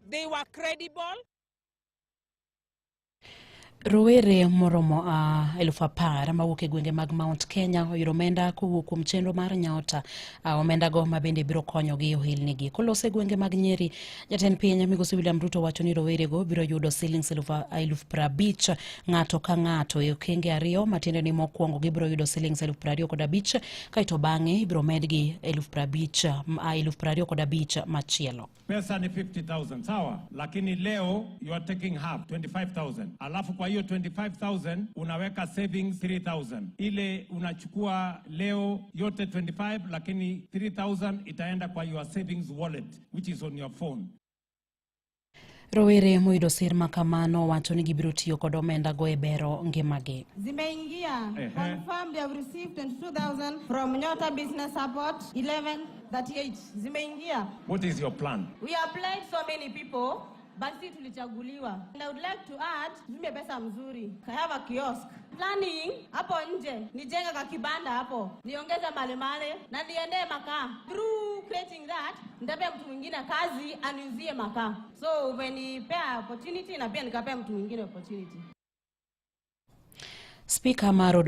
They were credible. Rowere moromo 10,000 mawuok e gwenge mag Mount Kenya oyudo omenda kowuok kuom chenro mar Nyota. Omendago ma bende biro konyogi e ohelnigi. Kolose e gwenge mag Nyeri, jatend piny Migosi William Ruto wacho ni rowerego biro yudo silings 50,000 ng'ato ka ng'ato e okenge ariyo, matiende ni mokwongo gibiro yudo silings 25,000, kaeto bang'e ibiro medgi 50,000, 25,000 machielo. Pesa ni 50,000, sawa, lakini leo you are taking half, 25,000. Alafu kwa hiyo 25,000 unaweka savings 3,000. Ile unachukua leo yote 25, lakini 3,000 itaenda kwa your savings wallet, which is on your phone. Rowere moyudo sir ma kamano wacho ni gibiro tiyo kod omenda go e bero ngimagi. Zimeingia. Ehe. Confirmed they have received 22,000 from Nyota Business Support 1138. Zimeingia. What is your plan? We applied so many people, but si tulichaguliwa. And I would like to add, tutumie pesa mzuri. I have a kiosk. Planning hapo nje, nijenge ka kibanda hapo, niongeze malemale na niendee makaa. Through creating that, nitapea mtu mwingine kazi aniuzie makaa. So umenipea opportunity na pia nikapea mtu mwingine opportunity. Spika mar od